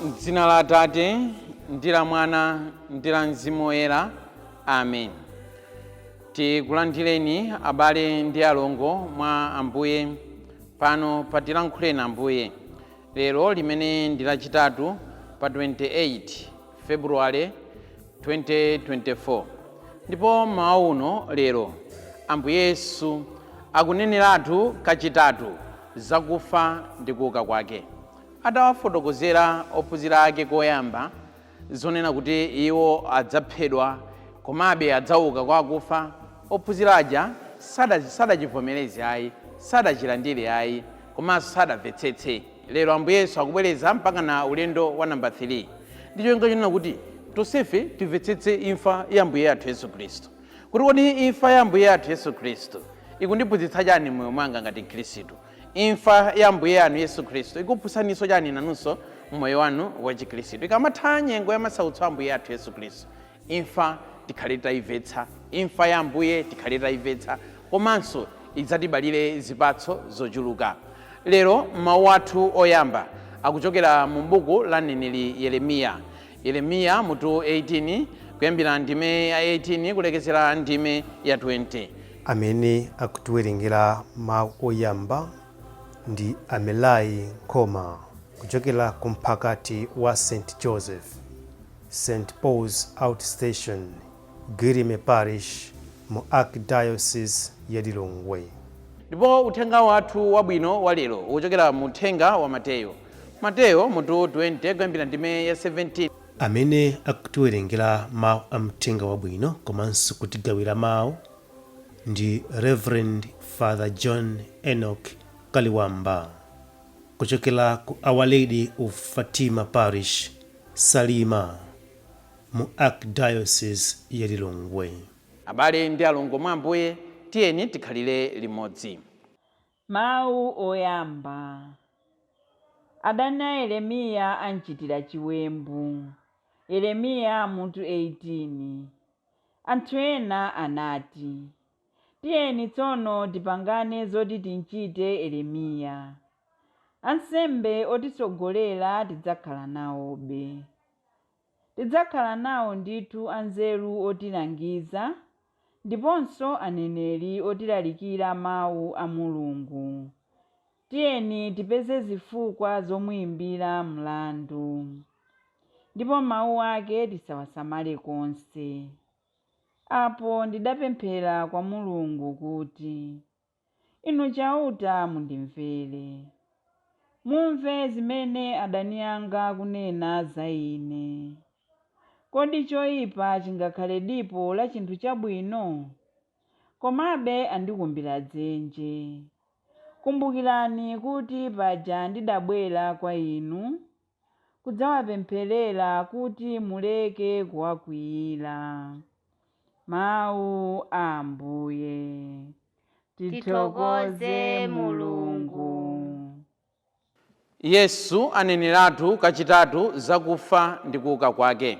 M'dzina la Atate ndi la Mwana ndi la Mzimu Woyera, amen. Tikulandireni abale ndi alongo mwa Ambuye pano pa Tilankhuleni Ambuye lero limene ndi lachitatu pa 28 February 2024. Ndipo mmawa uno lero Ambuye Yesu akuneneratu kachitatu zakufa ndi kuuka kwake. Atawafotokozera ophunzira ake koyamba zonena kuti iwo adzaphedwa komabe adzauka kwa akufa, ophunzira aja sadachivomereze ayi, sadachilandire ayi, komanso sadamvetsetse. Lero Ambuye Yesu akubwereza mpakana ulendo wa namba 3 ndi cholinga chonena kuti tonsefe timvetsetse imfa ya Ambuye athu Yesu Khristu. Kuti kodi imfa ya Ambuye athu Yesu Khristu ikundiphunzitsa chani m'moyo mwanga ngati Mkhristu? Imfa ya Ambuye anu Yesu Khristu ikuphunzitsaninso chani nanunso m'moyo wanu wa Chikhristu? Ikamatha nyengo ya masautso a Ambuye athu Yesu Khristu, imfa tikhale titayimvetsa, imfa ya Ambuye tikhale titayimvetsa, komanso idzatibalire zipatso zochuluka. Lero mawu athu oyamba akuchokera mu buku la mneneri Yeremiya. Yeremiya mutu 18 kuyambira ndime ya 18 kulekezera ndime ya 20. Amene akutiwerengera mawu oyamba ndi a Melai Nkhoma kuchokera ku mphakati wa St Joseph, St Paul's Outstation, Girime Parish mu Archdiocese ya Lilongwe. Ndipo uthenga wathu wabwino wa lero ukuchokera mu uthenga wa Mateyo. Mateyo mutu 20 kuyambira ndime ya 17. Amene akutiwerengera mawu a mthenga wabwino komanso kutigawira mawu ndi Rev Father John Enock Kaliwamba kuchokera ku Our Lady of Fatima Parish, Salima mu Archdiocese ya Lilongwe. Abale ndi alongo mwa Ambuye, tiyeni tikhalire limodzi. Mawu oyamba. Adani a Yeremiya amchitira chiwembu. Yeremiya mutu 18. Anthu ena anati, Tiyeni tsono tipangane zoti timchite Yeremiya. Ansembe otitsogolera tidzakhala nawobe. Tidzakhala nawo ndithu anzeru otilangiza, ndiponso aneneri otilalikira mau a Mulungu. Tiyeni tipeze zifukwa zomuimbira mlandu, ndipo mau ake tisawasamale konse. Apo ndidapemphera kwa Mulungu kuti, Inu Chauta, mundimvere. Mumve zimene adani anga akunena za ine. Kodi choipa chingakhale dipo la chinthu chabwino? Komabe andikumbira dzenje. Kumbukirani kuti paja ndidabwera kwa inu kudzawapempherera kuti muleke kuwakwiyira. Mawu a Ambuye. Tithokoze Mulungu. Yesu aneneratu kachitatu za kufa ndi kuuka kwake.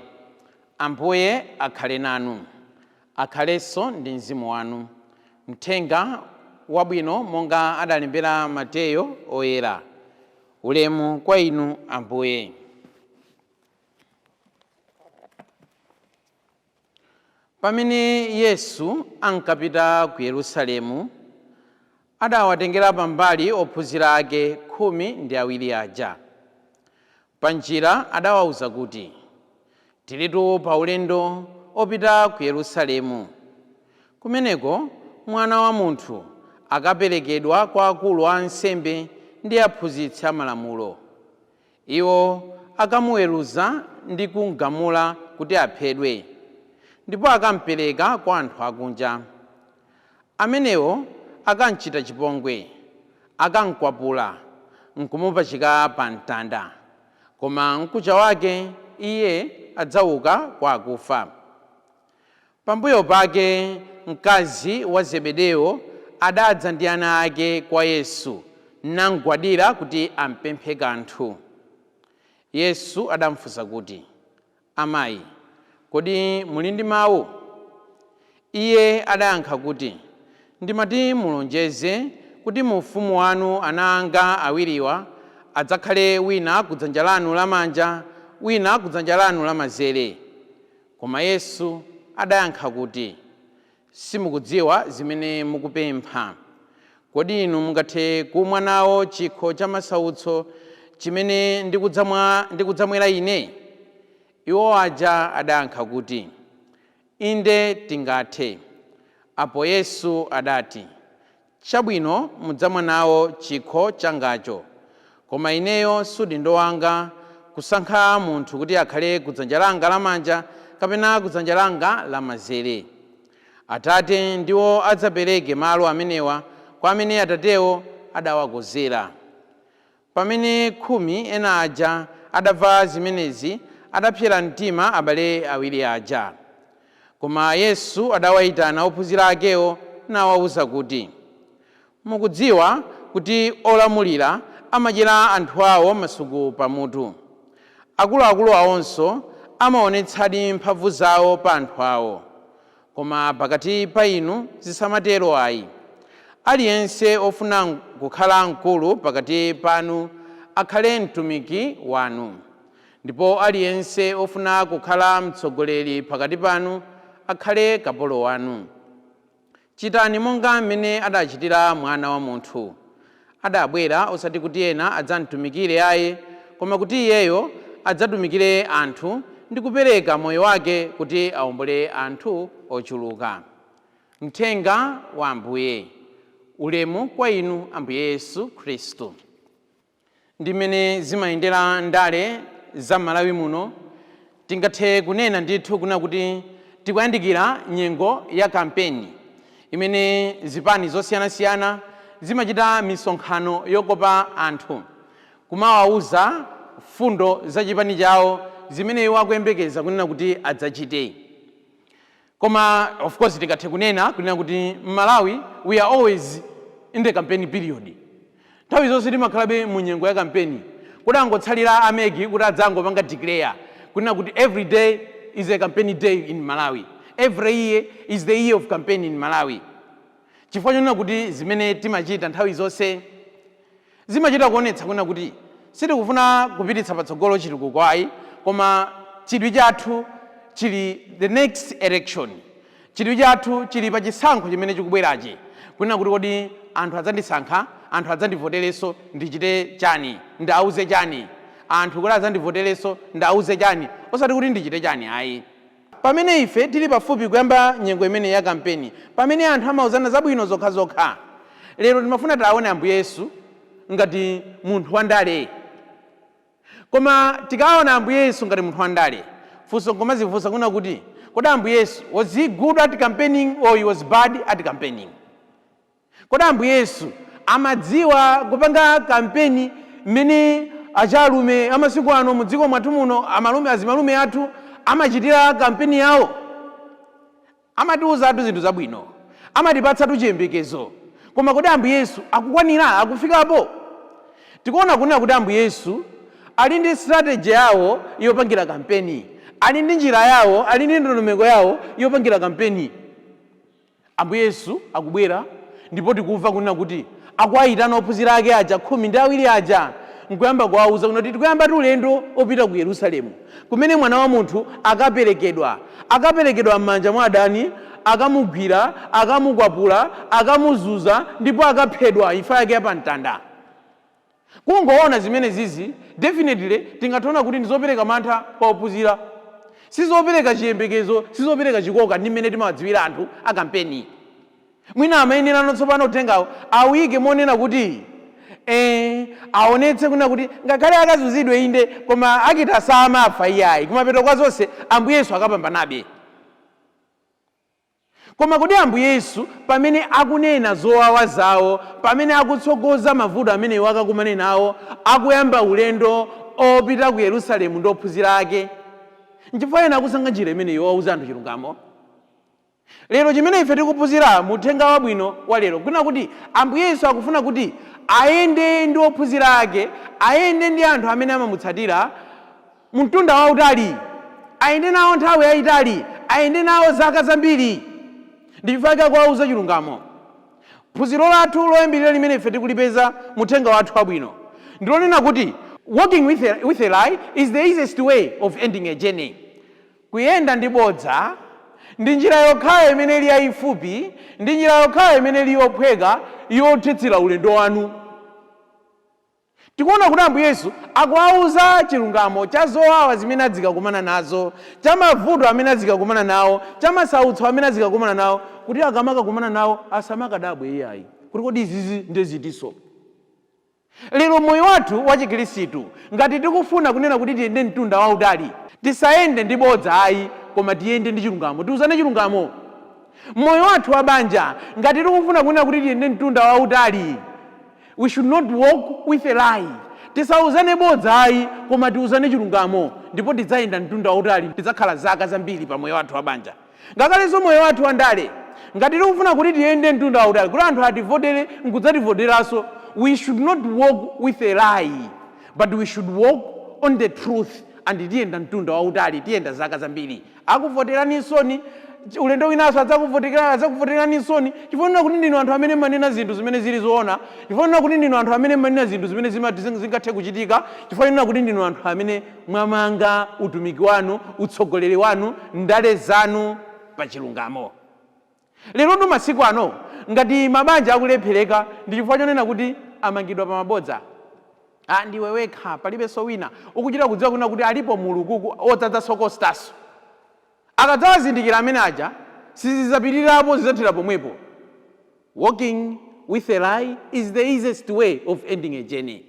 Ambuye akhale nanu. Akhalenso ndi mzimu wanu. Mthenga Wabwino monga adalembera Mateyo Oyera. Ulemu kwa Inu Ambuye. Pamene Yesu ankapita ku Yerusalemu, adawatengera pambali ophunzira ake 12 aja. Pa njira adawauza kuti, Tilitu pa ulendo wopita ku Yerusalemu. Kumeneko Mwana wa Munthu akaperekedwa kwa akulu a ansembe ndi aphunzitsi a Malamulo. Iwo akamuweruza ndi kumgamula kuti aphedwe, ndipo akampereka kwa anthu akunja. Amenewo akamchita chipongwe, akamkwapula, nkumupachika pa mtanda. Koma mkucha wake iye adzauka kwa akufa. Pambuyo pake mkazi wa Zebedeo adadza ndi ana ake kwa Yesu namgwadira kuti ampemphe kanthu. Yesu adamfunsa kuti, Amayi, kodi muli ndi mawu? Iye adayankha kuti, Ndimati mulonjeze kuti mu ufumu wanu ana anga awiriwa adzakhale wina kudzanja lanu lamanja, wina kudzanja lanu lamanzere. Koma Yesu adayankha kuti, Simukudziwa zimene mukupempha. Kodi inu mungathe kumwa nawo chikho cha masautso chimene ndikudzamwera ine? Iwo aja adayankha kuti, Inde tingathe. Apo Yesu adati, Chabwino, mudzamwa nawo chikho changacho, koma ineyo sudindo wanga kusankha munthu kuti akhale kudzanja langa lamanja kapena kudzanja langa lamanzere. Atate ndiwo adzapereke malo amenewa kwa amene Atatewo adawakonzera. Pamene 10 ena aja adamva zimenezi, adapsera mtima abale awiri aja. Koma Yesu adawayitana ophunzira akewo nawawuza kuti, Mukudziwa kuti olamulira amadyera anthu awo masuku pamutu. Akuluakulu awonso amaonetsadi mphamvu zawo pa anthu awo. Koma pakati pa inu zisamatero ayi. Aliyense ofuna kukhala mkulu pakati panu akhale mtumiki wanu, ndipo aliyense ofuna kukhala mtsogoleri pakati panu akhale kapolo wanu. Chitani monga mmene adachitira Mwana wa Munthu. Adabwera osati kuti ena adzamtumikire ayi, koma kuti iyeyo adzatumikire anthu ndi kupereka moyo wake kuti awombole anthu ochuluka. Mthenga wa Ambuye. Ulemu kwa inu Ambuye Yesu Khristu. Ndi mmene zimayendera ndale za Malawi muno, tingathe kunena ndithu kuna kuti tikuyandikira nyengo ya kampeni imene zipani zosiyanasiyana zimachita misonkhano yokopa anthu, kumawauza fundo za chipani chawo zimene iwo akuyembekeza kunena kuti adzachite. Koma of course tingathe kunena kuti m'Malawi we are always in the campaign period. Nthawi zonse timakhalabe mu nyengo ya kampeni. Kudangotsalira a MEC kuti adzangopanga declare kunena kuti every day is a campaign day in Malawi, every year is the year of campaign in Malawi, chifukwa chonena kuti zimene timachita nthawi zonse zimachita kuonetsa kunena kuti sitikufuna kupititsa patsogolo chitukuko ayi, koma chidwi chathu chili the next election, chidwi chathu chili pa chisankho chimene chikubwerachi, kunena kuti kodi anthu adzandisankha, anthu adzandivoterenso, ndichite chani, ndauze chani anthu kuti adzandivoterenso, ndauze chani, osati kuti ndichite chani ayi. Pamene ife tili pafupi kuyamba nyengo imene ya kampeni, pamene anthu amauzana zabwino zokhazokha, lero timafuna taone Ambuye Yesu ngati munthu wandale. Koma tikaona Ambuye Yesu ngati munthu wandale, funso nkumazifunsa kuna kuti, kodi Ambuye Yesu, was he good at campaigning or he was bad at campaigning? Kodi Ambuye Yesu amadziwa kupanga kampeni mmene achalume amasiku ano mudziko mwathu muno, amalume, azimalume athu amachitira kampeni yawo? Amatiwuzatu zinthu zabwino, amatipatsatu chiyembekezo, koma kodi Ambuye Yesu akukwanira, akufikapo? Tikuona kunena kuti Ambuye Yesu ali ndi strategy yawo yopangira kampeni, ali ndi njira yawo, ali ndi ndondomeko yawo yopangira kampeni. Ambuye Yesu akubwera ndipo tikumva kunena kuti akuwayitana ophunzira ake aja 12 aja, nkuyamba kuwawuza kuti tikuyamba ulendo opita ku Yerusalemu, kumene Mwana wa Munthu akaperekedwa m'manja mwa adani, akamugwira, akamukwapula, akamuzunza ndipo akaphedwa imfa yake yapamtanda. Kungoona zimene zizi, definitely tingathe kuti ndizopereka mantha kwa ophunzira, sizopereka chiyembekezo, sizopereka chikoka ndi mmene timawadziwira anthu a kampeni. Mwina amayenerano tsopano uthengawo awuyike monena kuti aonetse kuna kuti ngakhale akazunzidwe inde, koma akita samafa iyayi, kumapeto kwa zonse Ambuye Yesu akapambanabe. Koma kodi Ambuye Yesu pamene akunena zowawa zawo, pamene akutsogoza mavuto amene iwo akakumane nawo, akuyamba ulendo opita ku Yerusalemu ndi ophunzira ake. Nchifukwa ena akusankha njira imeneyo wauza anthu chilungamo. Lero chimene ife tikuphunzira mu uthenga wabwino wa lero, kuna kuti Ambuye Yesu akufuna kuti ayende ndi ophunzira ake, ayende ndi anthu amene amamutsatira mtunda wautali, ayende nawo nthawi yayitali, ayende nawo zaka zambiri. Ndi chifukwa akuwauza chilungamo. Phunziro lathu loyambirira limene ife tikulipeza mu uthenga wathu wabwino ndilonena kuti walking with a lie is the easiest way of ending a journey. Kuyenda ndi bodza ndi njira yokhayo imene ili yayifupi, ndi njira yokhayo imene ili yophweka yothetsera ulendo wanu. Tikuona kuti Ambuye Yesu akuwauza chilungamo cha zowawa zimene adzikakumana nazo, cha mavuto amene adzikakumana nawo, cha masautso amene adzikakumana nawo, kuti akamakakumana nawo asamakadabwe iyayi, kuti kodi izizi ndezitiso. Lero moyo wathu wa Chikhristu, ngati tikufuna kunena kuti tiyende mtunda wautali, tisayende ndi bodza ayi, koma tiyende ndi chilungamo, tiuzane chilungamo. Moyo wathu wa banja, ngati tikufuna kunena kuti tiyende mtunda wautali, we should not walk with a lie. Tisauzane bodza ayi, koma tiuzane chilungamo, ndipo tidzayenda mtunda wautali, tidzakhala zaka zambiri pa moyo wathu wa banja. Ngakhalenso moyo wathu wa ndale, ngati tikufuna kuti tiyende mtunda wautali, kuti anthu ativotere nkudzativoteranso, we should not walk with a lie, but we should walk on the truth, and tiyenda mtunda wautali, tiyenda zaka zambiri. Akuvoteranisoni, ulendo winanso adzakuvoteranisoni, chifukwa kuti ndinu anthu amene manena zinthu zimene zili zoona, chifukwa kuti ndinu anthu amene manena zinthu zimene zingathe kuchitika, chifukwa kuti ndinu anthu amene mwamanga utumiki wanu, utsogoleri wanu, ndale zanu pa chilungamo. Lero ndi masiku ano, ngati mabanja akulephereka, ndi chifukwa chonena kuti amangidwa pa mabodza. Ah, ndiwe wekha, palibenso wina. Ukuchita kudziwa kuna kuti alipo mulukuku odzadza sokostaso. Akadzawazindikira amene aja, sizidzapitirirapo, zidzathera pomwepo. Walking with a lie is the easiest way of ending a journey.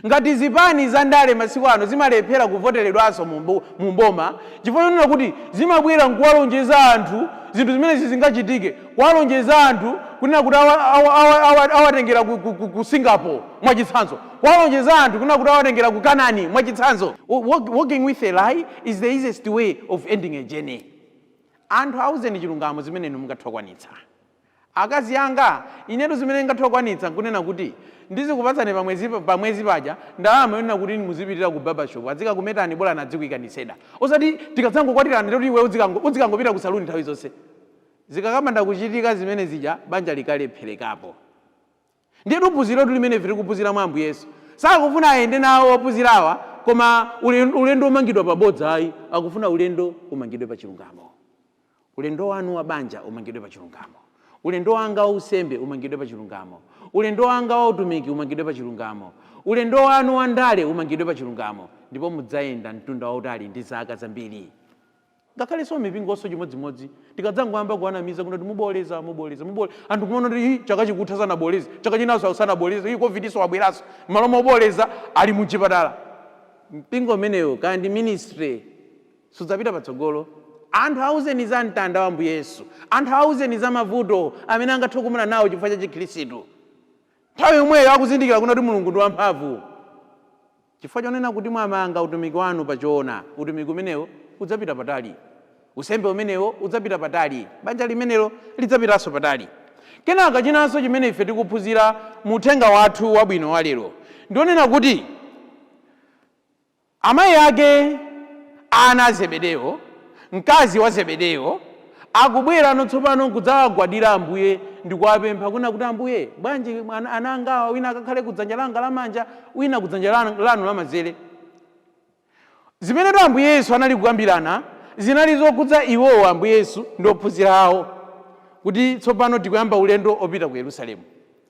Ngati zipani za ndale masiku ano zimalephera kuvoteredwanso mu mboma, chifukwa chonena kuti zimabwera nkuwalonjeza anthu zinthu zimene zingachitike, kuwalonjeza anthu kunena kuti awatengera ku Singapore mwachitsanzo, kuwalonjeza anthu kunena kuti awatengera ku Kanani mwachitsanzo. Walking with a lie is the easiest way of ending a journey. Anthu auzeni chilungamo zimene inu mungathe kukwanitsa. Akazi anga, inetu zimene ngathe kukwanitsa nkunena kuti ndizikupatsani pamwezi paja ndalama yonena kuti muzipitira ku barbershop, azikakumetani, bola nadzikuyikani seda, osati tikadzangokwatirana ndikuti iwe uzikangopita ku saluni nthawi zonse. Zikakamanda kuchitika zimene zija, banja likalepherekapo. Ndiye phunziro limene ife tikuphunzira mwa Ambuye Yesu, sakufuna ayende nawo ophunzirawa, koma ulendo umangidwa pabodza ayi. Akufuna ulendo umangidwe pa chilungamo. Ulendo wanu wa banja umangidwe pa chilungamo. Ulendo wanga wa unsembe umangidwe pa chilungamo. Ulendo wanga wa utumiki umangidwe pa chilungamo. Ulendo wanu wa ndale umangidwe pa chilungamo, ndipo mudzayenda mtunda wautali ndi zaka zambiri. Ngakhalenso mipingonso chimodzimodzi, tikadzangoyamba kuwanamiza kuti muboleza, muboleza, mubole, anthu kumaona kuti, "Ii, chaka chikutha sanaboleze, chaka chinanso sanaboleze, ii, COVID so wabweranso, malo moboleza ali muchipatala," mpingo umenewo kaya ndi ministry sudzapita patsogolo. Anthu auzeni za mtanda wa Ambuye Yesu. Anthu auzeni za mavuto amene angathe kukumana nawo chifukwa cha Chikhristu. Nthawi yomweyo akuzindikira kuna kuti Mulungu ndi wamphamvu. Chifukwa chonena kuti mwamanga utumiki wanu pachoona, utumiki umenewo udzapita patali, unsembe umenewo udzapita patali, banja limenelo lidzapitanso patali. Kenaka chinanso chimene ife tikuphunzira mu uthenga wathu wabwino wa lero ndionena kuti amayi ake ana a Zebedeyo, mkazi wa Zebedeyo, akubwera ano tsopano kudzawagwadira Ambuye ndi kuwapempha kuna kuti, "Ambuye, bwanji ana angawa wina akakhale kudzanja langa lamanja, wina kudzanja lanu lamanzere?" Zimenetu Ambuye Yesu anali kukambirana zinali zokhudza iwowo, Ambuye Yesu ndi ophunzira awo, kuti tsopano tikuyamba ulendo opita ku Yerusalemu.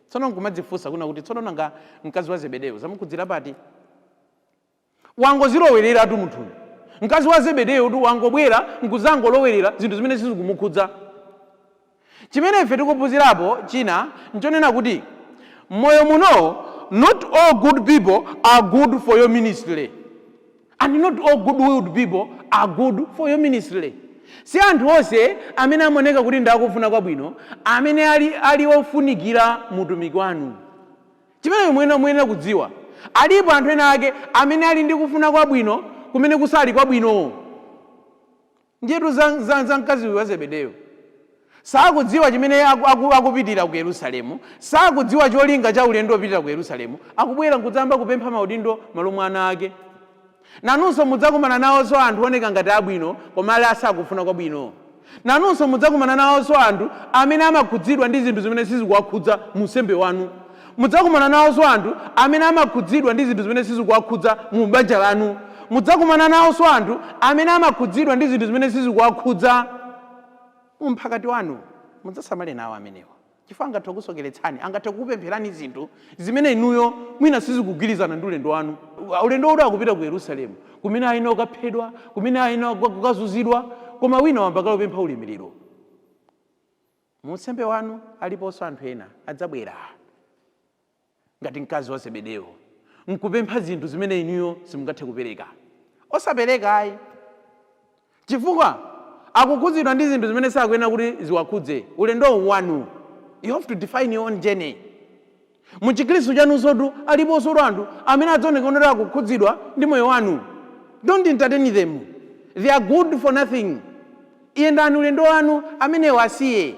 Tsono nkumadzifunsa kuna kuti, tsono nanga mkazi wa Zebedeyo zamukhudzira pati? Wangozilowereratu munthuyu. Mkazi wa Zebedeyo tu wangobwera nkuzangolowerera zinthu zimene sizikumukhudza. Chimene ife tikuphunzirapo china nchonena kuti moyo muno, not all good people are good for your ministry and not all good willed people are good for your ministry. Si anthu onse amene amaoneka kuti ndakufuna kwabwino amene ali ofunikira mutumiki wanu. Chimene muyenera kudziwa, Alipo anthu ena ake amene ali ndi kufuna kwabwino kumene kusali kwabwino. Ndiyetu za mkazi uyu wa Zebedeyo, sakudziwa chimene akupitira ku Yerusalemu, sakudziwa cholinga cha ulendo wopitira ku Yerusalemu. Akubwera nkudzayamba kupempha maudindo malo mwa ana ake. Nanunso mudzakumana nawonso anthu oneka ngati abwino koma ali asakufuna kwabwino. Nanunso mudzakumana nawonso anthu amene amakhudzidwa ndi zinthu zimene sizikuwakhudza mu unsembe wanu. Mudzakumana nawonso anthu amene amakhudzidwa ndi zinthu zimene sizikuwakhudza mu banja lanu. Mudzakumana nawonso anthu amene amakhudzidwa ndi zinthu zimene sizikuwakhudza mu mphakati wanu. Mudzasamale nawo amenewa, chifukwa angathe kusokeretsani, angathe kukupempherani zinthu zimene inuyo mwina sizikugwirizana ndi ulendo wanu. Ulendo woti akupita ku Yerusalemu kumene ayenera kukaphedwa, kumene ayenera kukazunzidwa, koma wina wamba kalopempha ulemerero mu unsembe wanu. Aliponso anthu ena adzabwera ngati mkazi wa Zebedeyo nkupempha zinthu zimene inuyo simungathe kupereka. Osapereka ayi, chifukwa akukhudzidwa ndi zinthu zimene sakuyenera kuti ziwakhudze. Ulendo wanu, you have to define your own journey. Muchikhristu chanunsotu aliponso anthu amene adzaoneka kuti akukhudzidwa ndi moyo wanu. Don't entertain them, they are good for nothing. Iyendani ulendo wanu, amenewo asiye.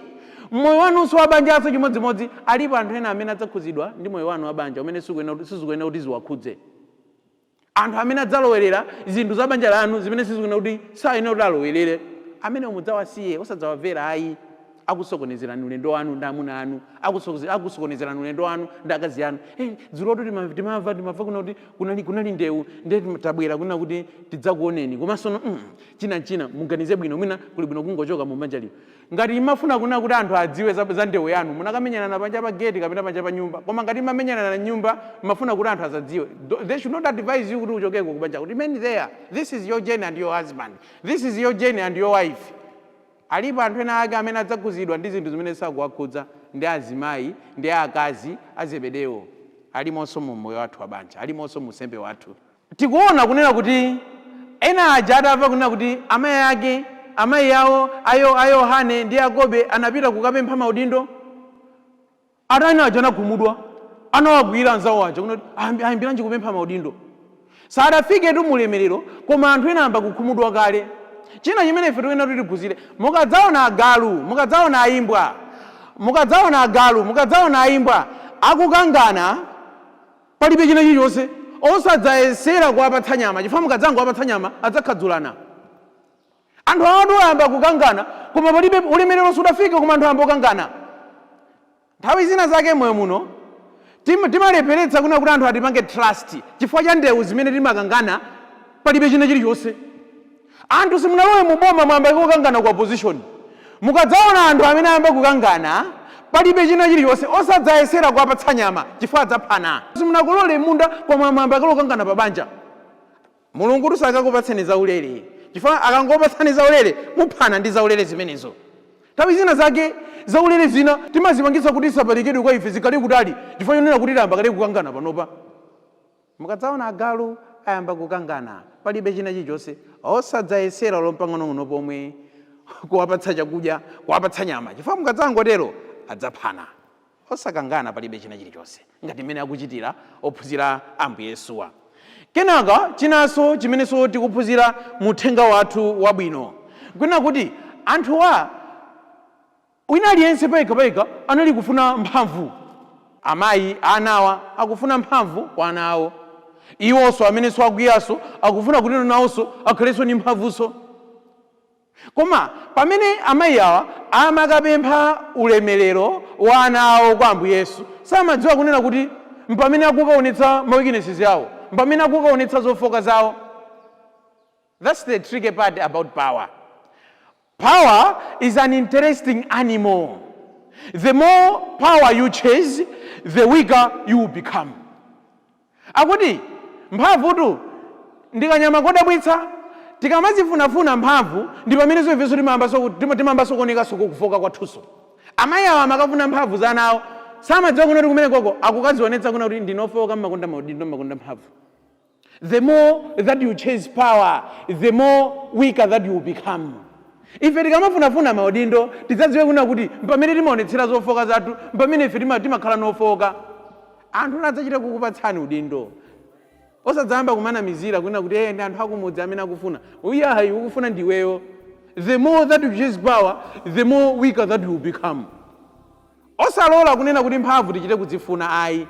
Moyo wanunso wabanjanso chimodzimodzi, alipo anthu ena amene adzakhudzidwa ndi moyo wanu wabanja umene sizikuyenera kuti ziwakhudze. Anthu amene adzalowerera zinthu za banja lanu zimene sizikuyenera kuti, sayenera kuti alowerere, amene mudzawasiye, osadzawamvera ayi. Akusokonezerani ulendo wanu ndi amuna anu, akusokonezerani ulendo wanu ndi akazi anu. Hey, dzulotu timamva kuna kuti kunali ndewu, nde tabwera kuna kuti tidzakuoneni, komanso china china muganize bwino, mwina kuli bwino kungochoka mu banja lino. Ngati imafuna kuna kuti anthu adziwe za ndewu yanu, munakamenyana panja pa gate kapena panja pa nyumba. Koma ngati imamenyana na nyumba, mafuna kuti anthu asadziwe, they should not advise you kuti uchokeko kubanja. Remain there. This is your journey and your husband, this is your journey and your wife. Alipo anthu ena ake amene adzakhuzidwa ndi zinthu zimene sakuwakhudza, ndi azimayi ndi akazi a Zebedewo alimonso mu moyo wathu wa banja, alimonso mu unsembe wathu. Tikuona kunena kuti ena aja atamva kunena kuti amayi ake, amayi awo ayo a Yohane ndi Yakobe anapita kukapempha maudindo, atani aja anakhumudwa, anawagwira anzawo aja kunena kuti ayambiranji kupempha maudindo? Sadafiketu mulemerero, koma anthu ena amba kukhumudwa kale. China chimene ife tikuyenera kuti tiphunzire, mukadzaona agalu, mukadzaona ayimbwa, mukadzaona agalu, mukadzaona ayimbwa akukangana, palibe china chilichonse, osadzayesera kuwapatsa nyama, chifukwa mukadzangowapatsa nyama adzakhadzulana. Anthu awatu ayamba kukangana, koma palibe ulemerero, sudafike, koma anthu ayamba kukangana. Nthawi zina zake moyo muno timalepheretsa kuna kuti anthu atipange trust chifukwa cha ndewu zimene timakangana, palibe china chilichonse. Anthu simunalowe mu boma, mwayamba kukangana ku opposition. Mukadzaona anthu amene ayamba kukangana, palibe china chilichonse, osadzayesera kuwapatsa nyama chifukwa adzaphana. Simunakolole munda, koma mwayamba kukangana pa banja. Mulungu tusakakupatseni zaulere, chifukwa akangopatsani zaulere muphana ndi zaulere zimenezo. Nthawi zina zake zaulere zina timazipangitsa kuti zisaperekedwe kwa ife, zikhale kutali, chifukwa chonena kuti tayamba kale kukangana panopa. Mukadzaona agalu ayamba kukangana, palibe china chilichonse, osadzayesera lompang'onong'ono pomwe kuwapatsa chakudya, kuwapatsa nyama, chifukwa mukadzangotero adzaphana. Osakangana palibe china chilichonse, ngati mmene akuchitira ophunzira Ambuye Yesuwa. Kenaka chinanso chimenenso tikuphunzira mu uthenga wathu wabwino, kwina kuti anthuwa wina aliyense payekha anali kufuna mphamvu. Amayi anawa akufuna mphamvu kwa ana awo, iwonso amenenso akwiyaso akufuna kuti nawonso akhalenso ndi mphamvunso. Koma pamene amayi awa amakapempha ulemerero wa ana awo kwa Ambuye Yesu, samadziwa kunena kuti mpamene akukaonetsa ma weaknesses awo, mpamene akukaonetsa zofoka zawo. That's the tricky part about power. Power is an interesting animal. The more power you chase, the weaker you will become. Akuti mphamvutu ndi kanyama kodabwitsa. Tikamazifunafuna mphamvu, ndi pamenenso ifenso timayambanso kuonekanso kufoka kwathunso. Amayi awo amakafuna mphamvu za ana awo, samadziwa kuna kuti kumene koko akukazionetsa kuna kuti ndinofoka, mmakonda maudindo, mmakonda mphamvu. The more that you chase power, the more weaker that you will become. Ife tikamafunafuna maudindo, tidzadziwe kuna kuti pamene timaonetsera zofoka zathu, pamene ife timakhala nofoka. Anthu adzachita kukupatsani udindo. Osadzayamba kumanamizira kunena kuti ndi anthu akumudzi amene akufuna. Uyayi, ukufuna ndiweyo. The more that you chase power, the more weaker that you become. Osalola kunena kuti mphamvu tichite kudzifuna, ayi.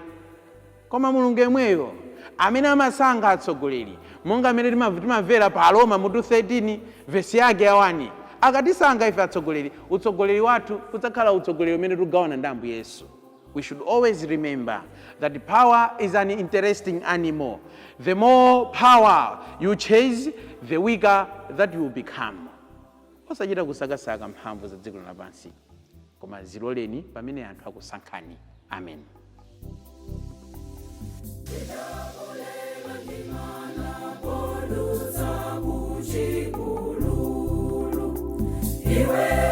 Koma Mulungu yemweyo amene amasankha atsogoleri, monga amene timamvera pa Aroma mutu 13 vesi yake ya 1, akatisankha ife atsogoleri, utsogoleri wathu udzakhala utsogoleri umene tikugawana ndi Ambuye Yesu. We should always remember that power is an interesting animal. The more power you chase, the weaker that you become. Osachita kusakasaka mphamvu za dziko lapansi, koma ziloleni pamene anthu akusankhani. Amen. Iwe.